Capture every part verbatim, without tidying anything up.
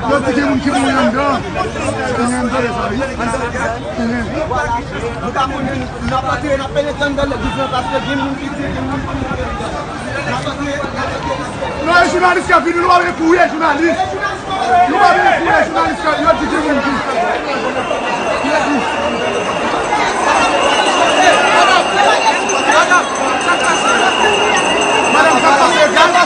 Yo di gen moun ki mouri anndan. Gen anndan de sa, wi. Nou pa konnen, n ap antre, n ap penetre anndan legliz lan, paske gen moun ki di, gen moun ki mouri anndan. Non, e jounalis k ap vini, nou pa vle kouri, e jounalis. Nou pa vle kouri, e jounalis k ap, yo di gen moun ki. Madanm, sa k pase, gade.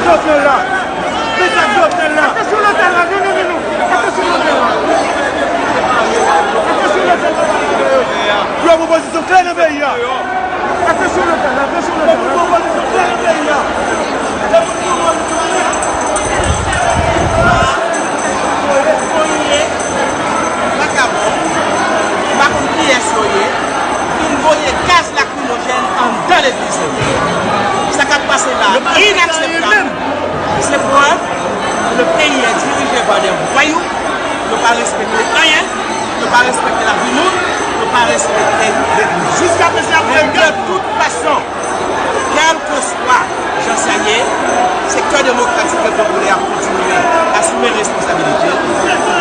Jovenel la. Mesaj Jovenel la. Atansyon lotèl la, non, non, non, non. Atansyon lotèl la. Atansyon lotèl la. Yo pran pozisyon klè nan peyi a. Atansyon lotèl la, atansyon lotèl la. Yo pran pozisyon klè nan peyi a. Vakabon, m pa konn kiyès yo ye, vin voye gaz lakrimojèn anndan legliz yo. Sa k ap pase la a, inakseptab. Se prèv ke le pays est dirigé par des voyous. Yo pa respekte anyen. Yo pa respekte lavi moun. Yo pa respekte legliz. Jiskaprezan, y ap fè gaz. Men de tout fason, kèlkeswa jan sa ye, Sektè Demokratik e Popilè ap kontinye asime responsabilite l.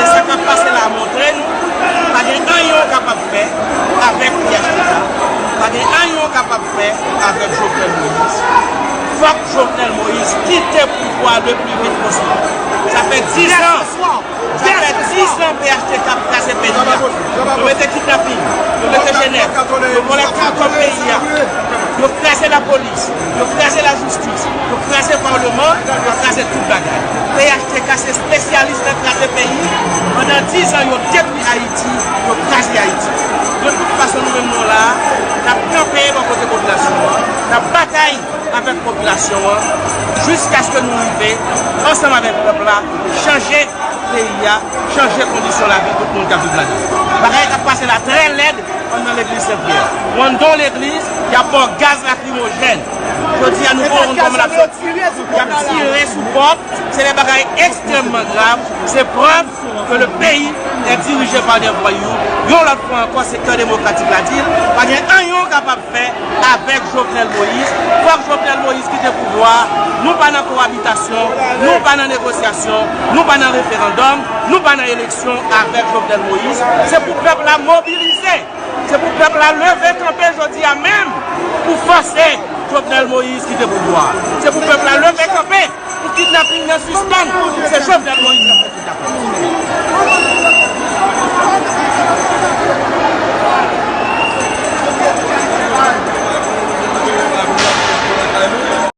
E sa k ap pase la a montre nou, pa gen anyen w kapab fè avèk P H T K. Pa gen anyen w kapab fè avèk Jovenel Moïse. Fòk Jovenel Moïse kite pouvwa le pli vit posib. Sa fè dis an, sa fè dis an P H T K ap kraze peyi a. Yo mete kidnapin, yo mete Jenèf, yo vòlè tout kòb peyi a. Yo kraze lapolis, yo kraze lajistis, yo kraze palman, yo kraze tout bagay. P H T K se espesyalis nan kraze peyi. Pandan dis an, yo detwi Ayiti, yo kraze Ayiti. De tout fason, nou menm nou la, n ap kanpe bò kote popilasyon an, n ap batay avèk popilasyon an, jiskaske nou rive, ansanm avèk pèp la, chanje peyi a, chanje kondisyon lavi tout moun k ap viv ladan. Bagay k ap pase la trè lèd anndan legliz Sen Pyè. Ou anndan yon legliz, y ap ba w gaz lakrimojèn. Jodi a, nou pa wè kòman l ap soti. Y ap tire sou pòt. Se de bagay ekstrèmman grav. Se prèv ke le pays est dirigé par des voyous. Yon lòt fwa ankò, Sektè Demokratik la di l, pa gen anyen w kapab fè avèk Jovenel Moïse. Fòk Jovenel Moïse kite pouvwa a. Nou pa nan kowabitasyon, nou pa nan negosyasyon, nou pa nan referandòm, nou pa nan eleksyon avèk Jovenel Moïse. Se pou pèp la mobilize. Se pou pèp la leve kanpe jodi a menm pou fòse Jovenel Moïse kite pouvwa a. Se pou pèp la leve kanpe pou kidnaping nan sispann. Se Jovenel Moïse k ap fè kidnaping.